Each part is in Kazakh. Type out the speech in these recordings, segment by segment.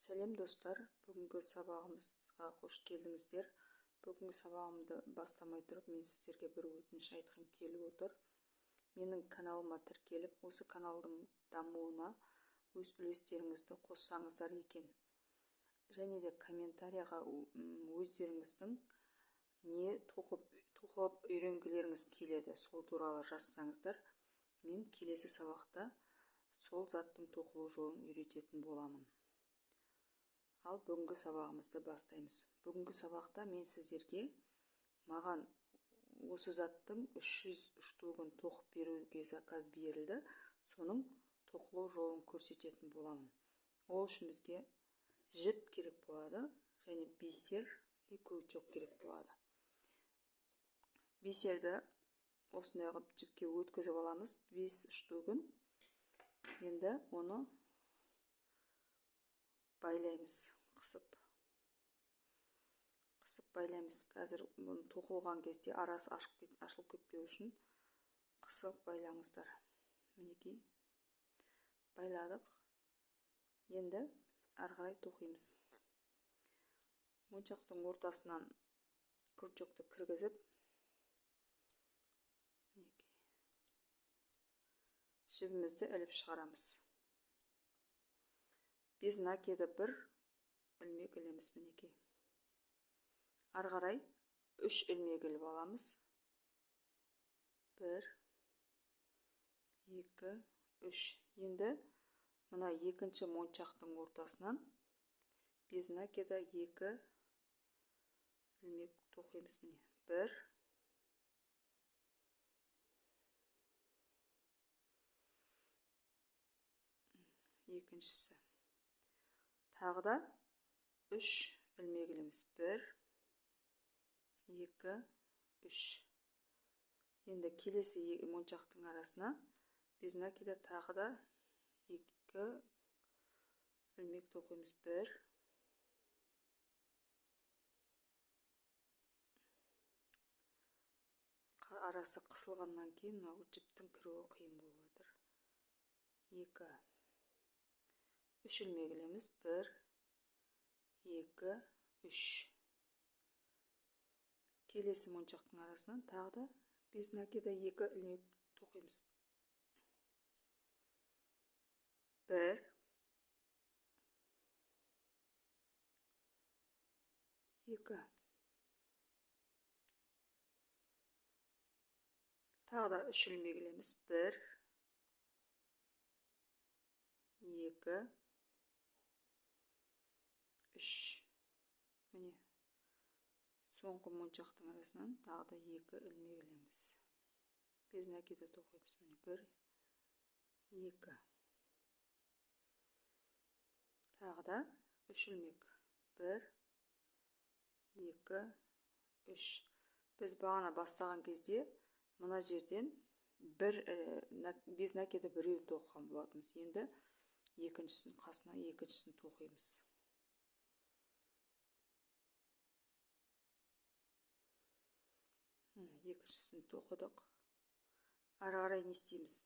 Сәлем достар, бүгінгі сабағымызға қош келдіңіздер. Бүгінгі сабағымды бастамай тұрып, мен сіздерге бір өтініш айтқым келіп отыр. Менің каналыма тіркеліп, осы каналдың дамуына өз үлестеріңізді қоссаңыздар екен. Және де комментарияға өздеріңіздің не тоқып үйренгілеріңіз келеді, сол туралы жазсаңыздар, мен келесі сабақта сол заттың тоқылу жолын үйрететін боламын. Ал бүгінгі сабағымызды бастаймыз. Бүгінгі сабақта мен сіздерге маған осы заттың 300 штугін тоқып беруге заказ берілді. Соның тоқылу жолын көрсететін боламын. Ол үшін бізге жіп керек болады және бисер и крючок керек болады. Бисерді осындай қылып жіпке өткізіп аламыз, 5 штугін. Енді оны байлаймыз, қысып. Қысып байлаймыз. Қазір бұны тоқылған кезде арасы ашылып кетпеу үшін қысып байлаңыздар. Мінекей байладық. Енді ары қарай тоқимыз. Моншақтың ортасынан крючокты кіргізіп, мінекей жібімізді іліп шығарамыз. Без накида бір ілмек ілеміз, мінекей. Ары қарай 3 ілмек іліп аламыз. 1, 2, 3. Енді мына екінші моншақтың ортасынан без накида 2 ілмек тоқимыз, міне. 1, екіншісі. Тағы да 3 ілмек ілеміз. 1, 2, 3. Енді келесі моншақтың арасына без накида тағы да 2 ілмек тоқимыз. 1, арасы қысылғаннан кейін мынау жіптің кіруі қиын болып жатыр. 2, 3 ілмек ілеміз. 1, 2, 3. Келесі моншақтың арасынан тағы да без накида 2 ілмек тоқимыз. 1, 2. Тағы да 3 ілмек ілеміз. 1, 2, 3. Міне, соңғы моншақтың арасынан тағы да 2 ілмек ілеміз. Без накида тоқимыз. Міне, 1, 2. Тағы да 3 ілмек. 1, 2, 3. Біз бағана бастаған кезде мына жерден без накида біреуін тоқыған болатынбыз. Енді екіншісін қасына екіншісін тоқимыз. Екіншісін тоқыдық. Ары қарай не істейміз?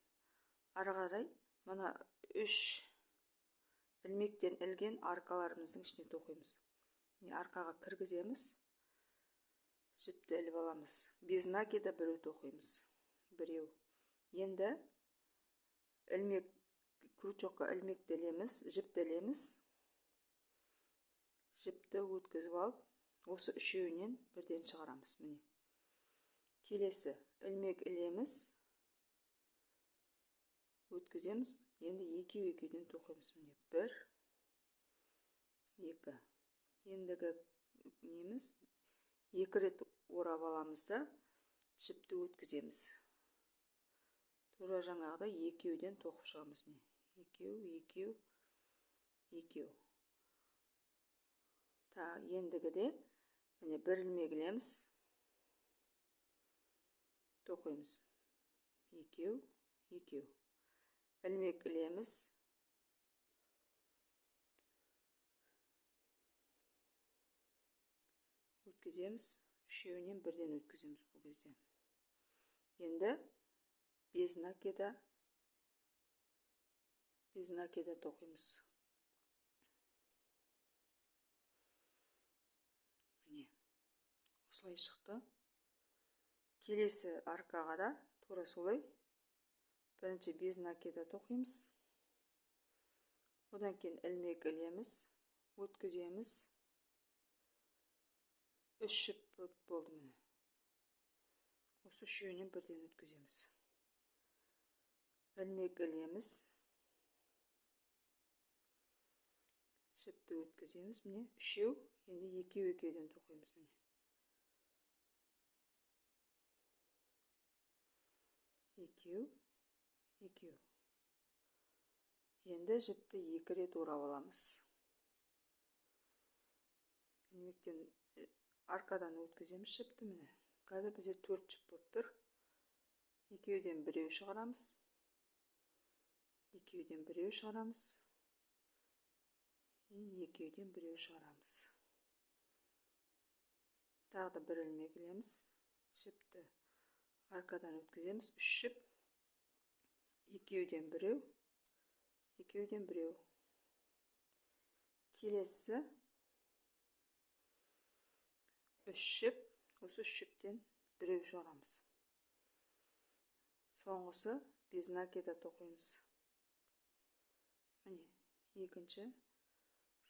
Ары қарай мына 3 ілмектен ілген аркаларымыздың ішіне тоқимыз. Міне, аркаға кіргіземіз. Жіпті іліп аламыз. Без накида біреу тоқимыз. Біреу. Енді ілмек, крючокқа ілмекті ілеміз, жіпті ілеміз. Жіпті өткізіп алып, осы үшеуінен бірден шығарамыз. Міне. Келесі ілмек ілеміз, өткіземіз. Енді екеу екеуден тоқимыз. Міне, 1, 2. Ендігі неміз 2 рет орап аламыз да жіпті өткіземіз. Тура жаңағыдай екеуден тоқып шығамыз. Міне, екеу, екеу, екеу. Ендігіде міне бір ілмек ілеміз, тоқимыз. Екеу, екеу. Ілмек ілеміз. Өткіземіз. Үшеуінен бірден өткіземіз бұл кезде. Енді без накида тоқимыз. Осылай шықты. Келесі аркаға да тура солай. Бірінші без накида тоқимыз. Одан кейін ілмек ілеміз, өткіземіз. 3 жіп болды міне. Осы үшеуінен бірден өткіземіз. Ілмек ілеміз. Жіпті өткіземіз. Міне үшеу, енді екеу екеуден тоқимыз міне. Екеу, екеу. Енді жіпті 2 рет орап аламыз. Ілмектен аркадан өткіземіз жіпті міне. Қазір бізде 4 жіп болып тұр. Екеуден біреу шығарамыз. Екеуден біреу шығарамыз. Екеуден біреу шығарамыз. Тағы да бір ілмек ілеміз. Жіпті аркадан өткіземіз. 3 жіп. Екеуден біреу. Екеуден біреу. Келесі 3 жіп. Осы 3 жіптен біреу шығарамыз. Соңғысы без накида тоқимыз. Міне, екінші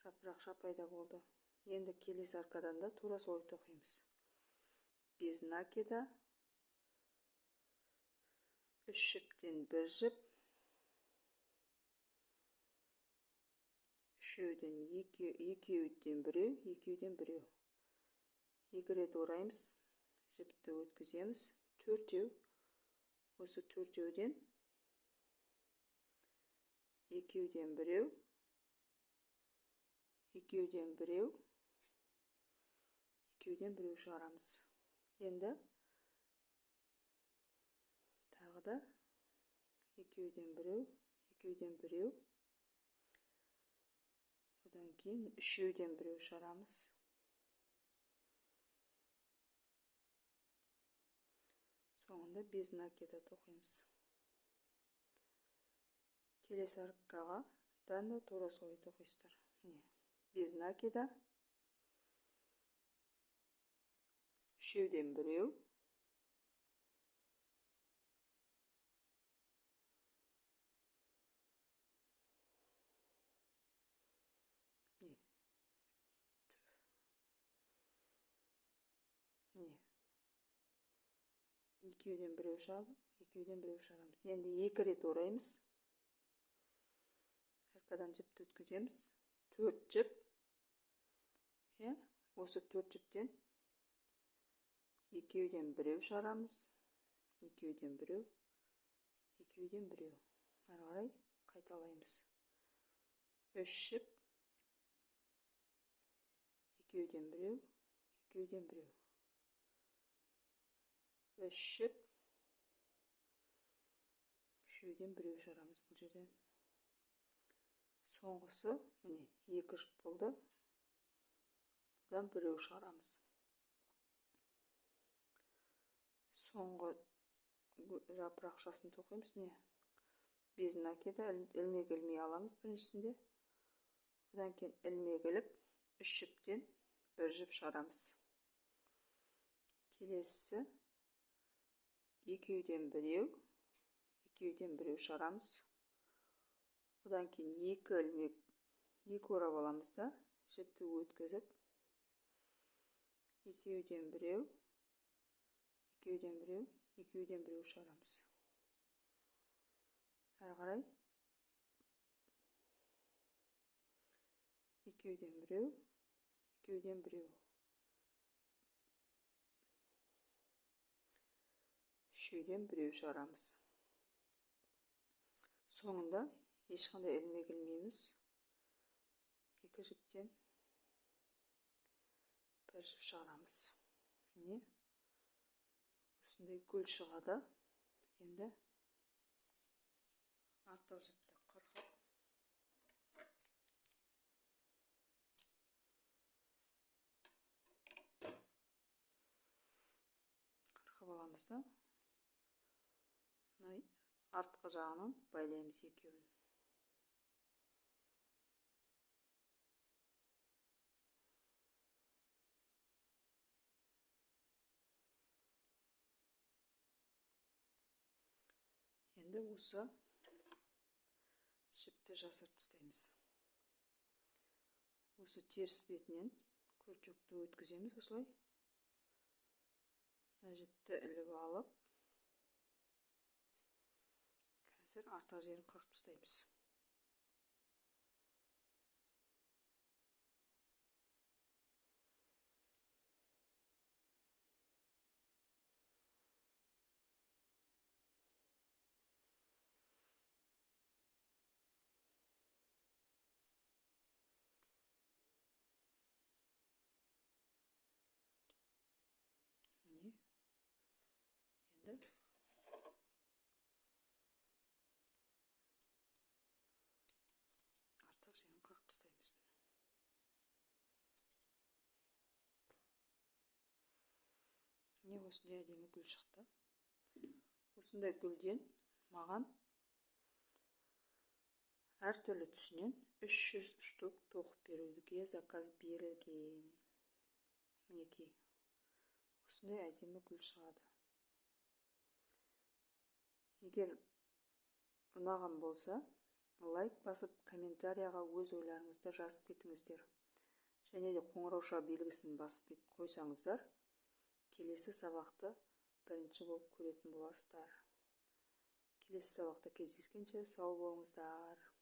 жапырақша пайда болды. Енді келесі аркадан да тура солай тоқимыз. Без накида 3 жіптен 1 жіп, үшеуден екеуден біреу, екеуден біреу. 2 рет ораймыз, жіпті өткіземіз. Төртеу, осы төртеуден екеуден біреу, екеуден біреу, екеуден біреу шығарамыз. Енді тағы да екеуден біреу, екеуден біреу. Одан кейін үшеуден біреу шығарамыз. Соңында без накида тоқимыз. Келесі аркаға да тура солай тоқисыздар. Міне, без накида үшеуден біреу, міне, екеуден біреу шығады, екеуден біреу шығарамыз. Енді 2 рет ораймыз. Аркадан жіпті өткіземіз. 4 жіп. Иә, осы 4 жіптен екеуден біреу шығарамыз. Екеуден біреу, екеуден біреу. Ары қарай қайталаймыз. 3 жіп. Екеуден біреу, екеуден біреу. 3 жіп. Үшеуден біреу шығарамыз бұл жерден. Соңғысы міне 2 жіп болды. Бұдан біреу шығарамыз. Соңғы жапырақшасын тоқимыз. Міне, без накида ілмек ілмей аламыз біріншісінде. Одан кейін ілмек іліп 3 жіптен 1 жіп шығарамыз. Келесісі екеуден біреу, екеуден біреу шығарамыз. Одан кейін 2 ілмек, 2 орап аламыз да, жіпті өткізіп, екеуден біреу, екеуден біреу, екеуден біреу шығарамыз. Әрі қарай екеуден біреу, екеуден біреу. Үшеуден біреу шығарамыз. Соңында ешқандай ілмек ілмейміз. 2 жіптен 1 жіп шығарамыз. Міне, осындай гүл шығады. Енді артық жіпті қырқып, аламыз да, мына артқы жағынан байлаймыз екеуін. Енді осы жіпті жасырып тастаймыз. Осы теріс бетінен крючокты өткіземіз осылай. Мына жіпті іліп алып, қазір артық жерін қырқып тастаймыз. Енді артық жерін қырқып тастаймыз. Міне осындай әдемі гүл шықты. Осындай гүлден маған әртүрлі түсінен 300 штук тоқып беруге заказ берілген. Мінекей осындай әдемі гүл шығады. Егер ұнаған болса, лайк басып, комментарияға өз ойларыңызды жазып кетіңіздер. Және де қоңырауша белгісін басып қойсаңыздар, келесі сабақты бірінші болып көретін боласыздар. Келесі сабақта кездескенше сау болыңыздар.